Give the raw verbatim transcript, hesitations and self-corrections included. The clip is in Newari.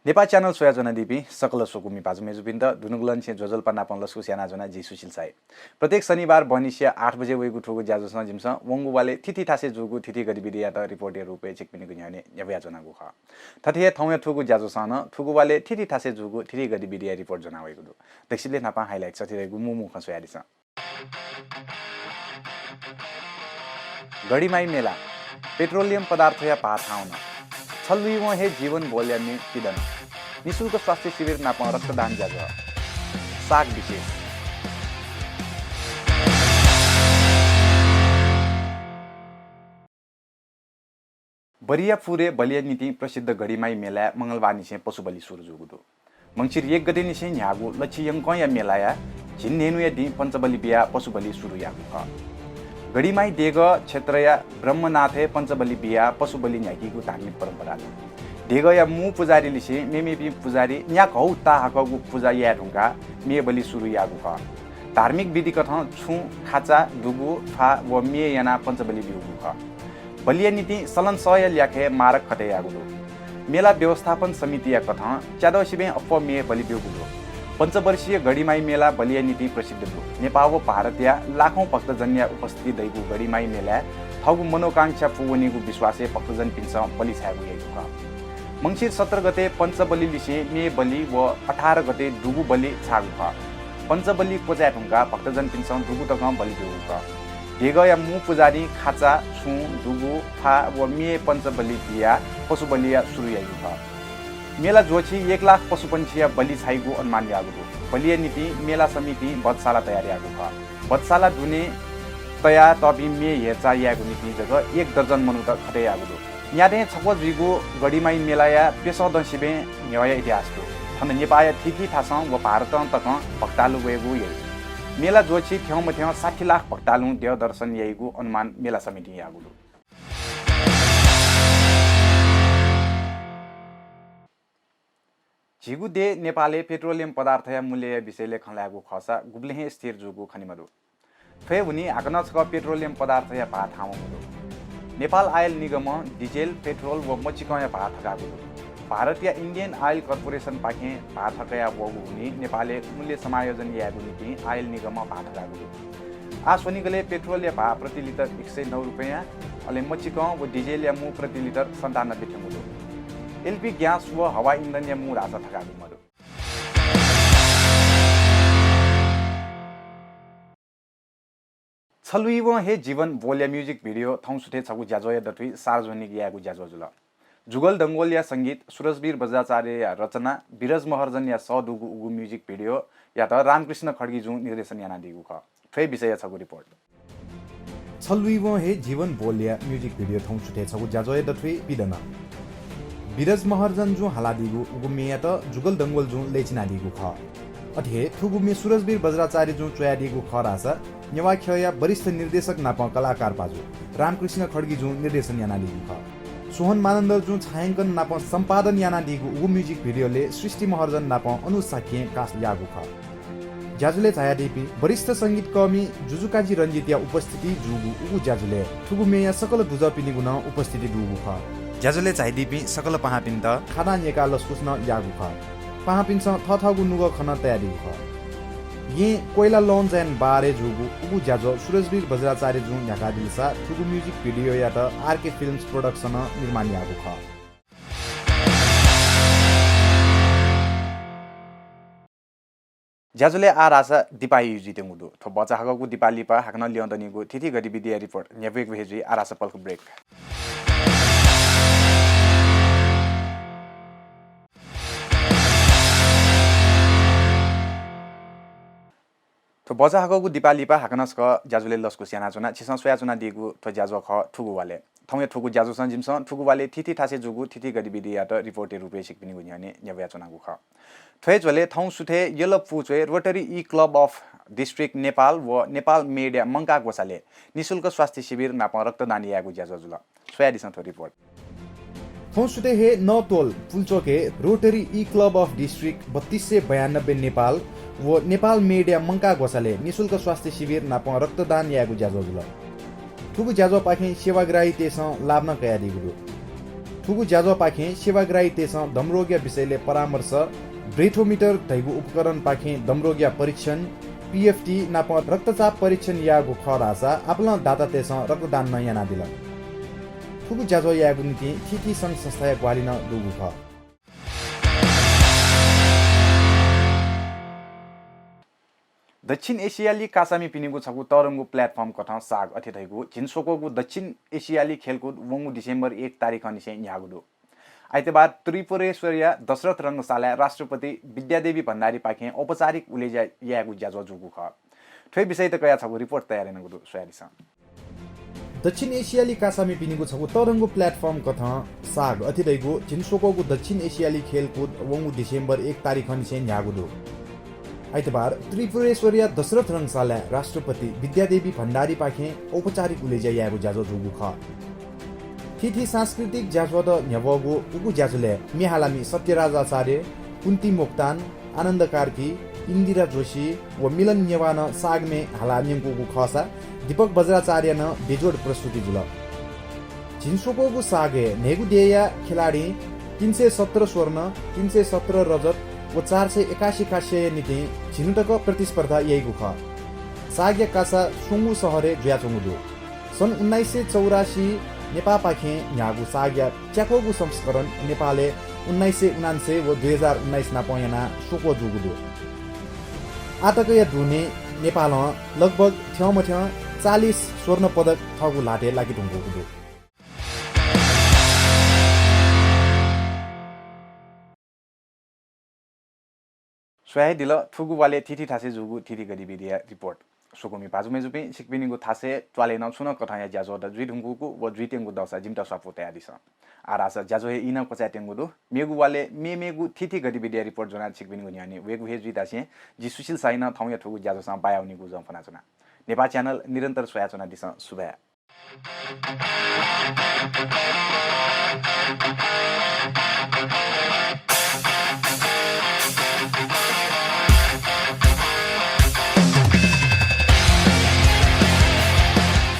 नेपाः च्यानल स्वयाच्वनादीपिं सकल स्वकुमि भाजु मय्जुपिन्त दुनुगलंनिसें ज्वजलपा नापं लसकुस यानाच्वना जि सुशील साई। प्रत्येक शनिबार बहनिसिया आठ बजे वइगु थुगु ज्याझ्वलय् जिमिसं वंगु वालय् थीथी थासय् जूगु थीथी गतिविधियात रिपोर्टया रूपय् छिकपिनिगु न्ह्यःने न्ह्यब्वयाच्वनागु खः। थथे हे थौंया थुगु ज्याझ्वलय् नं थुगु वालय् थीथी थासय् जूगु थीथी गतिविधिया रिपोर्ट ज्वनावइगु दु। दकसिबलय् न्हापां highlight सथियातय्गु मू मू खँ स्वयादिसँ। गढीमाई मेला, पेट्रोलियम पदार्थया भाः थाहां वन। छलुइवं हे जीवन ब्वलया म्ये पिदन। निशुल्क स्वास्थ्य शिविर नापं रक्तदान ज्याझ्वः। साग विशेष। बरिया पुरय् बलिया निंतिं प्रसिद्ध गढीमाई मेलाय् मंगलबारनिसें पशुबलि सुरु जूगु दु। मंसिर एक गतेनिसें न्ह्याःगु लच्छि यंकंया मेलाया झिंन्हय्न्हुया दिं पञ्चबलि बियाः पशुबलि सुरु याःगु खः। गढीमाई देगः क्षेत्रया ब्रह्मनाथय् पञ्चबलि बियाः पशुबलि न्ह्याकीगु धार्मिक परम्परा दु। देगःया मू पुजारी लिसें मेमेपिं पुजारी न्याघौ ताहाकःगु पुजा याये धुंकाः म्ये बलि सुरु याःगु खः। धार्मिक विधिकथं छुं, खाचा, दुगु, फ्वाः व म्ये यानाः पञ्चबलि ब्यूगु खः। बलिया निंतिं सलंसःया ल्याखय् मारक खतय् याःगु दु। मेला व्यवस्थापन समितिया कथं च्यादँसिबें अप्वः म्ये बलि ब्यूगु दु। पञ्चवर्षीय गढीमाई मेला बलिया निंतिं प्रसिद्ध दु। नेपाः व भारतया लाखौं भक्तजनया उपस्थिति दइगु गढीमाई मेलाय् थःगु मनोकांक्षा पूवनीगु विश्वासय् भक्तजनपिन्सं बलि छायेगु याइगु खः। मंसिर सत्र गते पञ्चबलि लिसें म्ये बलि व अठार गते दुगु बलि छाःगु खः। पञ्चबलि क्वचाये धुंकाः भक्तजनपिन्सं दुगु तकं बलि ब्यूगु खः। देगःया मू पुजारीं खाचा, छुं, दुगु, फ्वाः व म्ये पञ्चबलि बियाः पशुबलिया सुरु याइगु खः। मेला ज्वःछि एक लाख पशुपंक्षीया बलि छाइगु अनुमान याःगु दु। बलिया निंतिं मेला समितिं बधशाला तयार याःगु खः। बधशाला दुने तयातःपिं म्ये हेरचाह यायेगु निंतिं जक एक दर्जन मनूत खतय् याःगु दु। न्यादँय् छक्वः जुइगु गढीमाई मेलाया प्यसः दँसिबें न्ह्यःया इतिहास दु। थन नेपाःया थीथी थासं व भारतं तकं भक्तालु वयेगु याइ। मेला ज्वःछि थ्यंमथ्यं साठी लाख भक्तालुं द्यः दर्शन याइगु अनुमान मेला समितिं याःगु दु। झीगु देय् नेपालय् पेट्रोलियम पदार्थया मूल्यया विषयलय् खँ ल्हायेगु खःसा गुबलें हे स्थिर जूगु खने मदु। थ्व हे हुनिं हाकनं छकः पेट्रोलियम पदार्थया भाः थाहां वंगु दु। नेपाल आयल निगमं डिजेल, पेट्रोल व मचिकंया भाः थकाःगु दु। भारतया इन्डियन आयल कर्पोरेसनपाखें भाः थकया वःगु हुनिं नेपालय् मूल्य समायोजन यायेगु निंतिं आयल निगमं भाः थकाःगु दु। आः स्वनिगलय् पेट्रोलया भाः प्रति लिटर एक सय नौ रुपैयाँ, अले मचिकं व डिजेलया मू प्रति लिटर सन्तानब्बे थ्यंगु दु। एलपी ग्यास व हवा इन्धनया मू धाःसा थकाःगु मदु। छलुइवं हे जीवन ब्वलया music video थौं सुथय् छगू ज्याझ्वःया दथुइ सार्वजनिक यायेगु ज्याझ्वः जुल। जुगल दंगोलया संगीत, सुरजवीर बज्राचार्यया रचना, विरज महर्जनया सः दुगु उगु music video यात रामकृष्ण खड्गीजुं निर्देशन यानादीगु खः। थ्व हे विषयया छगू रिपोर्ट। छलुइवं हे जीवन ब्वलया music video थौं सुथय् छगू ज्याझ्वःया दथुइ पिदन। विरज महर्जनजुं हालादीगु उगु म्येयात जुगल दंगोलजुं लय् चिनादीगु खः। अथे हे थुगु म्ये सुरजवीर बज्राचार्यजुं च्वयादीगु खः धाःसा नेवाः ख्यःया वरिष्ठ निर्देशक नापं कलाकार भाजु रामकृष्ण खड्गीजुं निर्देशन यानादीगु खः। सोहन मानन्धरजुं छायांकन नापं सम्पादन यानादीगु उगु music video-लय् सृष्टि महर्जन नापं अनुज शाक्यं cast याःगु खः। ज्याझ्वलय् झायादीपिं वरिष्ठ संगीतकर्मी जुजुकाजी रंजितया उपस्थिति जूगु उगु ज्याझ्वलय् थुगु म्येया सकल दुजःपिनिगु नं उपस्थिति दुगु खः। ज्याझ्वलय् झायादीपिं सकल पाहांपिन्त खादां न्ययेकाः लसकुस नं याःगु खः। पाहांपिन्सं थःथःगु नुगः खँ नं तयादीगु खः। येँ कोइला lounge and bar-य् जूगु उगु ज्याझ्वः सुरजवीर बज्राचार्यजुं न्ह्याकादिलसा थुगु music video-यात आरके Films Production-ं निर्माण याःगु खः। ज्याझ्वलय् आः धाःसा दिपाया यु जुइत्यंगु दु। थ्व भचा हाकःगु दिपा लिपा हाकनं ल्यं दनिगु थीथी गतिविधिया रिपोर्ट न्ह्यब्वयेगु हे जुइ। आः धाःसा पलख break। थ्व भचा हाकःगु दिपा लिपा हाकनं छकः ज्याझ्वलय् लसकुस यानाच्वना। छिसं स्वयाच्वनादीगु थ्व ज्याझ्वः खः थुगु वालय्। थौंया थुगु ज्याझ्वलय् जिमिसं थुगु वालय् थीथी थासय् जूगु थीथी गतिविधियात रिपोर्टया रूपय् छिकपिनिगु न्ह्यःने न्ह्यब्वयाच्वनागु खः। थ्व हे झ्वलय् थौं सुथय् यल पुचोय् Rotary E-Club of District Nepal व नेपाल मेडया मंकाः ग्वसालय् निशुल्क स्वास्थ्य शिविर नापं रक्तदान यायेगु ज्याझ्वः जुल। स्वयादिसँ थ्व रिपोर्ट। थौं सुथय् हे नतोल पुल्चोकय् Rotary E-Club of District बत्तीस सय बयानब्बे नेपाल व नेपाल मेडया मंकाः ग्वसालय् निशुल्क स्वास्थ्य शिविर नापं रक्तदान यायेगु ज्याझ्वः जुल। थुगु ज्याझ्वःपाखें सेवाग्राहीतय्सं लाभ नं कयादीगु दु। थुगु ज्याझ्वःपाखें सेवाग्राहीतय्सं दमरोगया विषयलय् परामर्श, ब्रेथोमिटर धइगु उपकरणपाखें दमरोगया परीक्षण, पीएफटी नाप रक्तचाप परीक्षण याःगु खः धाःसा आपालं दातातय्सं रक्तदान नं यानादिल। थुगु ज्याझ्वः यायेगु निंतिं थीथी संघ संस्थाया ग्वाहालि नं दुगु खः। दक्षिण एसियाली कासामिपिनिगु छगू तःधंगु platform कथं साग अथे धइगु झिंस्वक्वःगु दक्षिण एसियाली खेलकुद वंगु December एक तारिखंनिसें न्ह्याःगु दु। आइतबार त्रिपुरेश्वरया दशरथ रंगशालाय् राष्ट्रपति विद्यादेवी भण्डारीपाखें औपचारिक उलेज्या यायेगु ज्याझ्वः जूगु खः। थ्व विषयत कयाः छगू report तयार यानागु दु, स्वयादिसँ। दक्षिण एसियाली कासामिपिनिगु छगू तःधंगु platform कथं साग अथे धइगु झिंस्वक्वःगु दक्षिण एसियाली खेलकुद वंगु December एक तारिखंनिसें न्ह्याःगु दु। आइतबार त्रिपुरेश्वरया दशरथ रंगशालाय् राष्ट्रपति विद्यादेवी भण्डारीपाखें औपचारिक उलेज्या यायेगु ज्याझ्वः जूगु खः। थीथी सांस्कृतिक ज्याझ्वःत न्ह्यब्वःगु उगु ज्याझ्वलय् म्ये हालामि सत्यराज आचार्य, कुन्ती मोक्तान, आनन्द कार्की, इन्दिरा जोशी व मिलन नेवाः नं सागम्ये हालाः न्यंकूगु खःसा दीपक बज्राचार्यं नं बेजोड प्रस्तुति जुल। झिंस्वक्वःगु सागय् न्हय्गू देय्या खेलाडीं तीन सय सत्र स्वर्ण, तीन सय सत्र रजत व चार सय एकासी कांस्यया निंतिं झिन्हु तक प्रतिस्पर्धा याइगु खः। सागया कासा स्वंगू शहरय् जुयाच्वंगु दु। सन् उन्नाइस सय चौरासी नेपाःपाखें न्ह्याःगु सागया च्याक्वःगु संस्करण नेपालय् उन्नाइस सय उनान्सय व दुई हजार उन्नाइस नापं यानाः स्वक्वः जूगु दु। आःतकया दुने नेपालं लगभग थ्यंमथ्यं चालिस स्वर्ण पदक थःगु ल्हातय् लाके धुंकूगु दु। स्वयादिल थुगु वालय् थीथी थासय् जूगु थीथी गतिविधिया report। स्वकुमि भाजु मय्जुपिं, छिकपिनिगु थासय् त्वालय् नं छुं नं कथंया ज्याझ्वःत जुइ धुंकूगु व जुइत्यंगु दःसा जिमित स्वापू तयादिसँ। आः धाःसा ज्याझ्वः हे ई नं क्वचायेत्यंगु दु। मेगु वालय् मेमेगु थीथी गतिविधिया report ज्वनाः छिकपिनिगु न्ह्यःने वयेगु हे जुइ धासें जि सुशील शाहीं थौंया थुगु ज्याझ्वःसां बायावनीगु जं फ्वनाच्वना। नेपाः channel निरन्तर स्वयाच्वनादिसँ। सुभाय्।